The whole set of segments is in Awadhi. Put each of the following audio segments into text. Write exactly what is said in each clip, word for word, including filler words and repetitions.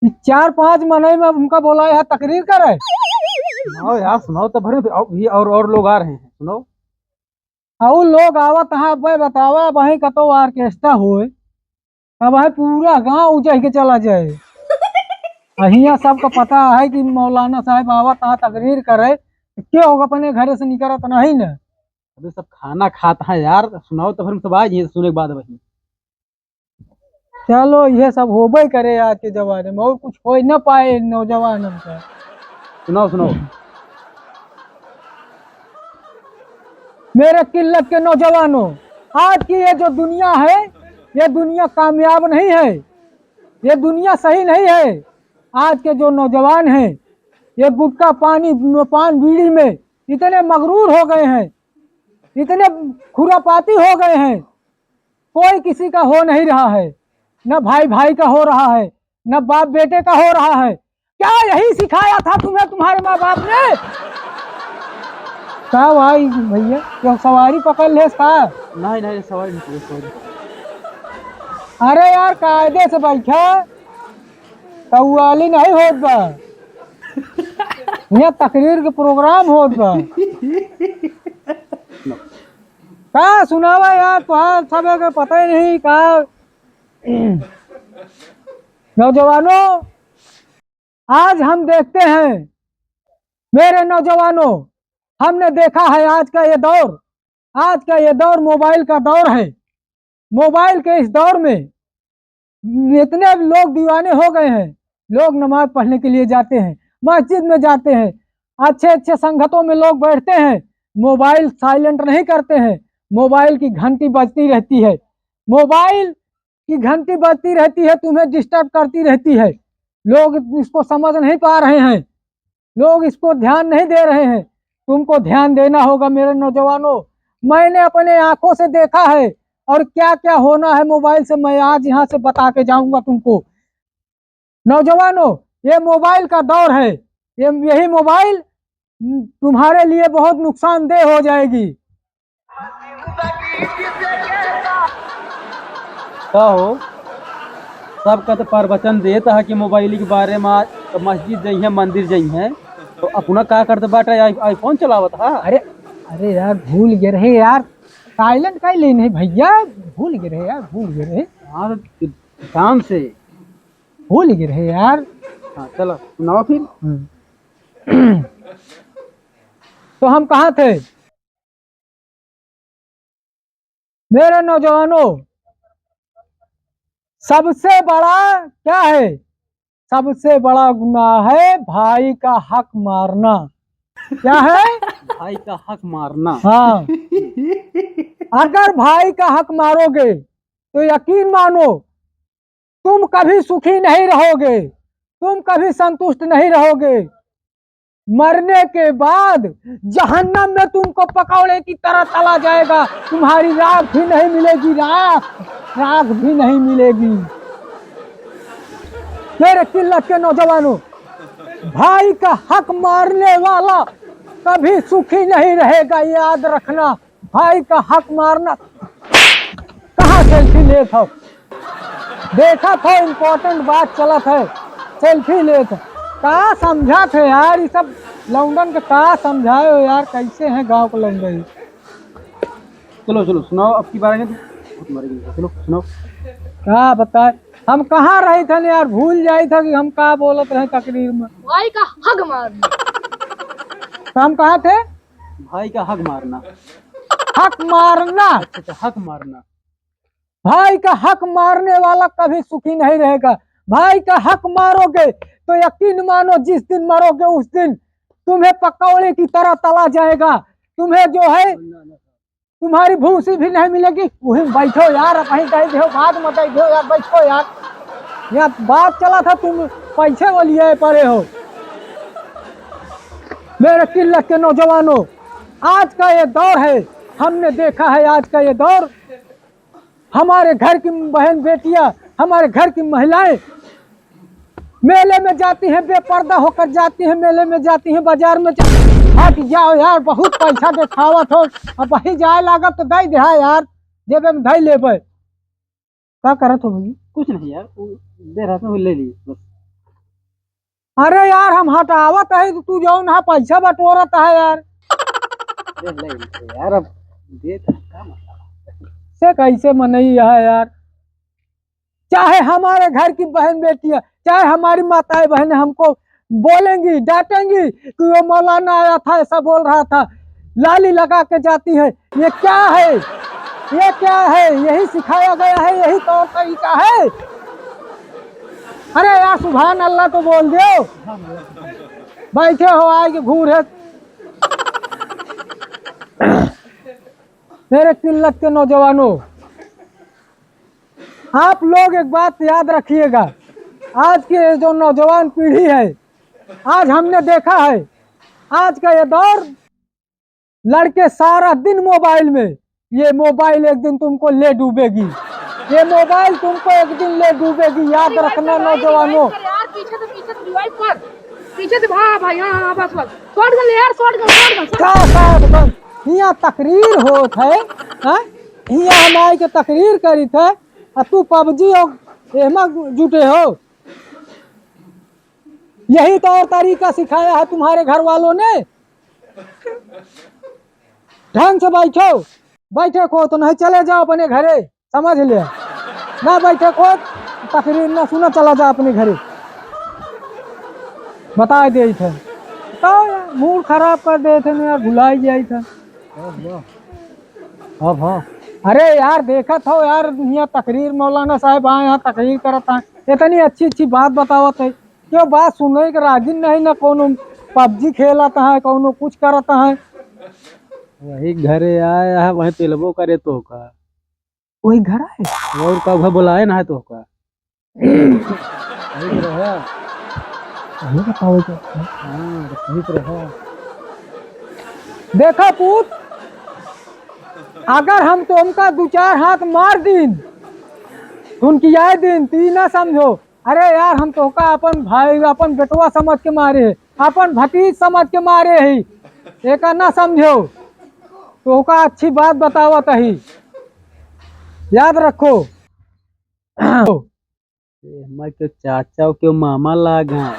कि चार पांच मनई में हमका बोलाए है तकरीर करे। सुनाओ यार, सुनाओ तो भरे, और, भी और, और लोग आ रहे हैं, सुनाओ। और लोग आवत हैं, अब भाई बतावा, वहीं कतो ऑर्केस्ट्रा होए, अब भाई पूरा गांव उजह के चला जाए। अहिया सबका पता है कि मौलाना साहब आवत हैं तकरीर करे, तो क्यों होगा, अपने घरे से निकलत नहीं न। अबे सब खाना खात हैं यार, सुनाओ तो फिर सब आ जाइए सुने के बाद वही। चलो, ये सब होबे करे आज के जमाने में, और कुछ हो न पाए नौजवान हमका। सुनाओ, सुनाओ। मेरे किल्लत के नौजवानों, आज की ये जो दुनिया है, ये दुनिया कामयाब नहीं है, ये दुनिया सही नहीं है। आज के जो नौजवान हैं, ये गुटखा, पानी, पान, बीड़ी में इतने मगरूर हो गए हैं, इतने खुरापाती हो गए हैं, कोई किसी का हो नहीं रहा है, न भाई भाई का हो रहा है, न बाप बेटे का हो रहा है। क्या यही सिखाया था तुम्हें तुम्हारे माँ बाप ने? का भाई भैया, क्यों सवारी पकड़ ले का? नहीं, नहीं, सवारी नहीं पकड़, सवारी। अरे यार, कायदे से बैठा, कव्वाली नहीं होत बा, यहाँ तकरीर के प्रोग्राम होत बा। का सुनावा यार, तोहार सब के पता ही नहीं का। नौजवानों, आज हम देखते हैं, मेरे नौजवानों, हमने देखा है आज का ये दौर, आज का ये दौर मोबाइल का दौर है। मोबाइल के इस दौर में इतने लोग दीवाने हो गए हैं, लोग नमाज पढ़ने के लिए जाते हैं, मस्जिद में जाते हैं, अच्छे अच्छे संगतों में लोग बैठते हैं, मोबाइल साइलेंट नहीं करते हैं, मोबाइल की घंटी बजती रहती है, मोबाइल की घंटी बजती रहती है, तुम्हें डिस्टर्ब करती रहती है। लोग इसको समझ नहीं पा रहे हैं, लोग इसको ध्यान नहीं दे रहे हैं। तुमको ध्यान देना होगा मेरे नौजवानों, मैंने अपने आंखों से देखा है और क्या क्या होना है मोबाइल से, मैं आज यहाँ से बता के जाऊंगा तुमको। नौजवानों, ये मोबाइल का दौर है, ये, यही मोबाइल तुम्हारे लिए बहुत नुकसानदेह हो जाएगी। का हो, सबका तो प्रवचन देत है कि मोबाइल के बारे में, तो मस्जिद जइहें, मंदिर जइहें, तो अपना का करत बाटे, आई-, आईफोन चलावत है। अरे, अरे यार, भूल गए रहे यार, साइलेंट का ही लेन है भैया, भूल गए रहे यार, भूल गए रहे। हाँ, तो ध्यान से। भूल गए रहे यार। हाँ, चलो, सुनाओ फिर। हम्म। तो हम कहाँ थे? मेरे नौजवानों, सबसे बड़ा क्या है? सबसे बड़ा गुनाह है भाई का हक मारना। क्या है? भाई का हक मारना। हाँ। अगर भाई का हक मारोगे, तो यकीन मानो, तुम कभी सुखी नहीं रहोगे, तुम कभी संतुष्ट नहीं रहोगे। मरने के बाद जहन्नम में तुमको पकौड़े की तरह तला जाएगा, तुम्हारी राख भी नहीं मिलेगी, राख, राख भी नहीं मिलेगी। मेरे किल्लत के नौजवानों, भाई का हक मारने वाला कभी सुखी नहीं रहेगा, याद रखना। भाई का हक मारना। कहाँ सेल्फी लेत हो? देखत हो, इंपॉर्टेंट बात चलत है, सेल्फी लेत हो। का समझत है यार, ये सब लौंडन के का समझाए हो यार, कैसे हैं गांव के लौंडे? चलो, चलो, सुनाओ, अब की बार आएंगे तो बहुत मारेंगे। चलो, सुनाओ। का बताए, हम कहाँ रही थे यार, भूल जाई था कि हम का बोलत रहे तकरीर में। भाई का हक मारना। तो हम कहाँ थे? भाई का हक मारना। हक मारना। अच्छा, अच्छा, हक मारना। भाई का हक मारने वाला कभी सुखी नहीं रहेगा। भाई का हक मारोगे तो यकीन मानो, जिस दिन मरोगे उस दिन तुम्हें पकौड़े की तरह तला जाएगा। तुम्हें जो है, तुम्हारी भूसी भी नहीं मिलेगी। वहीं बैठो यार, अब वहीं दे दो, बाद में दे दो यार, बैठो यार। यहाँ बात चला था, तुम पैसे वो लिए पड़े हो। मेरे किल्लत के नौजवानों, आज का ये दौर है, हमने देखा है आज का ये दौर। हमारे घर की बहन बेटियां, हमारे घर की महिलाएं मेले में जाती हैं, बेपर्दा होकर जाती हैं, मेले में जाती हैं, बाजार में जा-, हट जाओ यार, बहुत पैसा देखावत हो। अब वही जाए लागब तो दे दे यार, जेबे में धई लेबे। का करत हो भैया? कुछ नहीं यार, वो दे रहा था, वो ले ली बस। अरे यार, हम हटावत है तो तू जौन है पैसा बटोरत है यार। अरे नहीं यार, अब दे तो का मतलब? से कैसे मनई है यार? चाहे हमारे घर की बहन बेटी है, चाहे हमारी माताएं बहनें हमको बोलेंगी, डांटेंगी कि वो मौलाना आया था, ऐसा बोल रहा था, लाली लगा के जाती है। ये क्या है? ये क्या है? यही सिखाया गया है, यही तौर तरीका है? अरे यार, सुभान अल्लाह तो बोल दो। बैठे हो, आए के घूर है। मेरे किल्लत के नौजवानों, आप लोग एक बात याद रखिएगा, आज की ये जो नौजवान पीढ़ी है, आज हमने देखा है, आज का ये दौर, लड़के सारा दिन मोबाइल में, ये मोबाइल एक दिन तुमको ले डूबेगी, ये मोबाइल तुमको एक दिन ले डूबेगी, याद रखना नौजवानों। यार, पीछे से, पीछे से revive कर, पीछे से, हाँ भाई, हाँ, हाँ, बस, बस, शॉटगन ले यार, शॉटगन, शॉटगन, शॉटगन। का शॉटगन? हियाँ तकरीर होत है, हाँ? हियाँ हम आए के तकरीर करित है, आ तू पबजी और एहमा जुटे हो। यही तौर तरीका सिखाया है तुम्हारे घर वालों ने। ढंग से बैठो, बैठे को तो नहीं, चले जाओ अपने घरे, समझ ले। ना बैठे को, तकरीर ना सुना, चला जा अपने घरे। बता दे थे तो यार, मूड खराब कर दे थे ना यार, भुलाई जाई था। अब हाँ, अरे यार, देखत हो यार, यहाँ तकरीर, मौलाना साहब आए, यहाँ तकरीर करत हैं, इतनी अच्छी अच्छी बात बतावत है, क्यों बात सुने के राजी नहीं, ना कोनो पबजी खेलत है, कोनो कुछ करत है। वही घरे आए है, वही पेलबो करे तो का। वही घर आए? और का, वह बुलाए ना है तो का। कहीं तो रहा। ये बताओ क्या? हाँ, तो कहीं तो रहा। देखा पूत, अगर हम तुमका दो चार हाथ मार दीन, तुनकियाए दीन, ती ना समझो। अरे यार, हम तोहका अपन भाई, अपन बेटवा समझ के मारे है, अपन भतीज समझ के मारे है, एका ना समझो। तोहका अच्छी बात बतावत ही, याद रखो। ए, हमार के चाचा के मामा लाग हैं।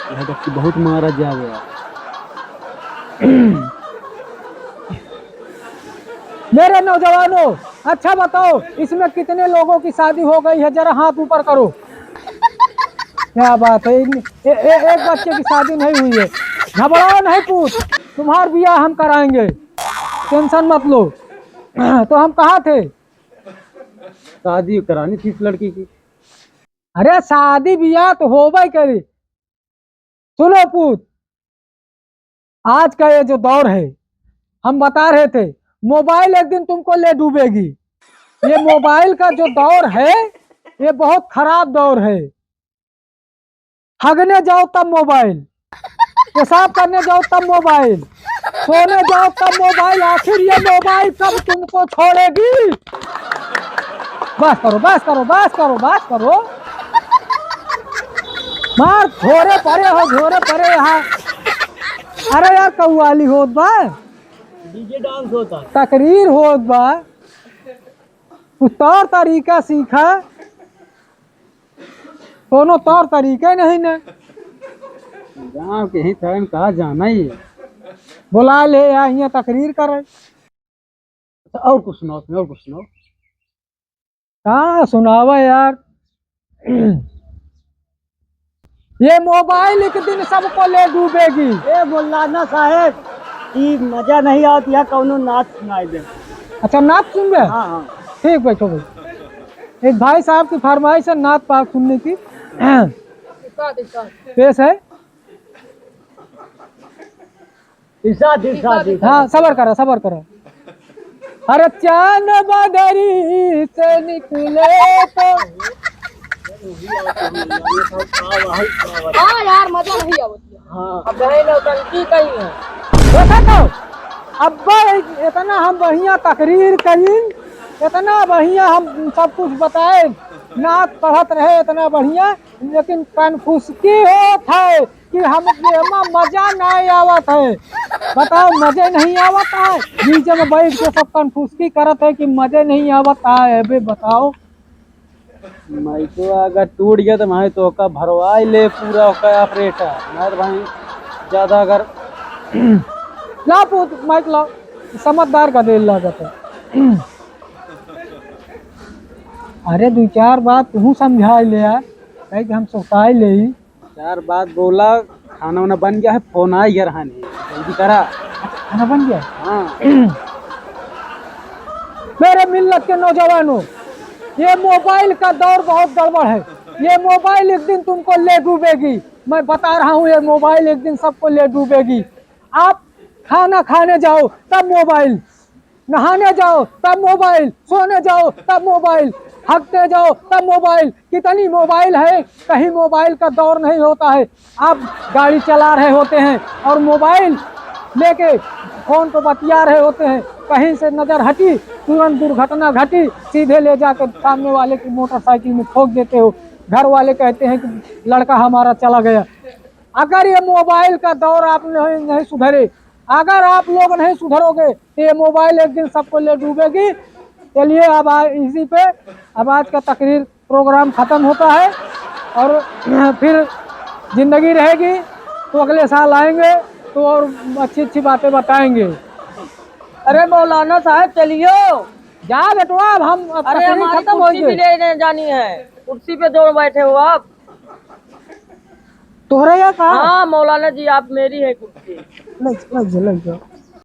यह बच्ची बहुत मारा जावे। मेरे नौजवानों, अच्छा बताओ, इसमें कितने लोगों की शादी हो गई है? जरा हाथ ऊपर करो। क्या बात है, इन-, ए, ए, एक बच्चे की शादी नहीं हुई है। घबराओ नहीं पूत, तुम्हार बियाह हम कराएंगे, टेंशन मत लो। तो हम कहाँ थे? शादी करानी थी इस लड़की की। अरे, शादी बियाह तो होबे करी। सुनो पूत, आज का ये जो दौर है, हम बता रहे थे, मोबाइल एक दिन तुमको ले डूबेगी। ये मोबाइल का जो दौर है, ये बहुत खराब दौर है। हगने जाओ तब मोबाइल, पेशाब करने जाओ तब मोबाइल, सोने जाओ तब मोबाइल। आखिर ये मोबाइल कब तुमको छोड़ेगी? बस करो, बस करो, बस करो, बस करो। मार झोरे परे हो, झोरे परे यहाँ। अरे यार, कव्वाली होत बा, डीजे डांस होता, तकरीर होत बा, कुछ तौर तरीका सीखा। कोनो तौर तरीके नहीं न। गाँव के ही था, कहा जाना ही है। बोला ले या हियाँ तकरीर करे। अच्छा, और कुछ सुनाओ, और कुछ सुनाओ। का सुनावा यार? ये मोबाइल एक दिन सबको ले डूबेगी। ए मौलाना साहेब, ई मजा नहीं आवत, यहाँ कौनो नाच सुनाई दे। अच्छा, नाच सुनबे? हाँ, हाँ। ठीक, बैठो भाई। एक भाई साहब की फरमाइश है नाच पाक सुनने की। पेश है। इरशाद, इरशाद, इरशाद। हाँ, सबर करा, सबर करा। अरे चांद बदरी से निकले तो। हाँ यार, मजा नहीं आवत। हाँ। अब गए नौटंकी कहीं है। देखा तो, अब्बा इतना हम बढ़िया तकरीर करीन, इतना बढ़िया हम सब कुछ बताए, नात पढ़त रहे इतना बढ़िया, लेकिन कनफुसकी होत है कि हमके एमा मजा नाहीं आवत है। बताओ, मजे नहीं आवत है? नीचे में बैठ के सब कनफुसकी करत है कि मजे नहीं आवत है। अबे बताओ, माइको अगर टूट गया तो भाई तो ओका भरवाई ले पूरा ओका ऑपरेटर। नहीं तो भाई ज्यादा अगर ला पूत माइक लाओ, समझदार का दिल लागत है। अरे दू चार बात तू समझाई ले यार, कहे कि हम सोताई ले ही। चार बात बोला, खाना वाना बन गया है, फोन आ गया रहने, जल्दी करा। अच्छा, खाना बन गया है? हाँ। मेरे मिल्लत के नौजवानों, ये मोबाइल का दौर बहुत गड़बड़ है। ये मोबाइल एक दिन तुमको ले डूबेगी। मैं बता रहा हूँ, ये मोबाइल एक दिन सबको ले डूबेगी। आप खाना खाने जाओ तब मोबाइल, नहाने जाओ तब मोबाइल, सोने जाओ तब मोबाइल, हगते जाओ तब मोबाइल। कितनी मोबाइल है, कहीं मोबाइल का दौर नहीं होता है। आप गाड़ी चला रहे होते हैं और मोबाइल लेके फोन पे बतिया रहे होते हैं, कहीं से नजर हटी, तुरंत दुर्घटना घटी, सीधे ले जाकर सामने वाले की मोटरसाइकिल में ठोक देते हो। घर वाले कहते हैं कि लड़का हमारा चला गया। अगर ये मोबाइल का दौर आप नहीं, नहीं सुधरे, अगर आप लोग नहीं सुधरोगे तो ये मोबाइल एक दिन सबको ले डूबेगी। चलिए, अब आ, इसी पे अब आज का तकरीर प्रोग्राम खत्म होता है और फिर जिंदगी रहेगी तो अगले साल आएंगे तो और अच्छी अच्छी बातें बताएंगे। अरे मौलाना साहब, चलियो। जा बेटवा, अब हम अब अरे तकरीर हमारी खत्म कुर्सी होइगे। भी लेने जानी है, कुर्सी पे जो बैठे हो आप। तोहरा या का? हाँ मौलाना जी, आप मेरी है कुर्सी। ले, ले जा, ले जा।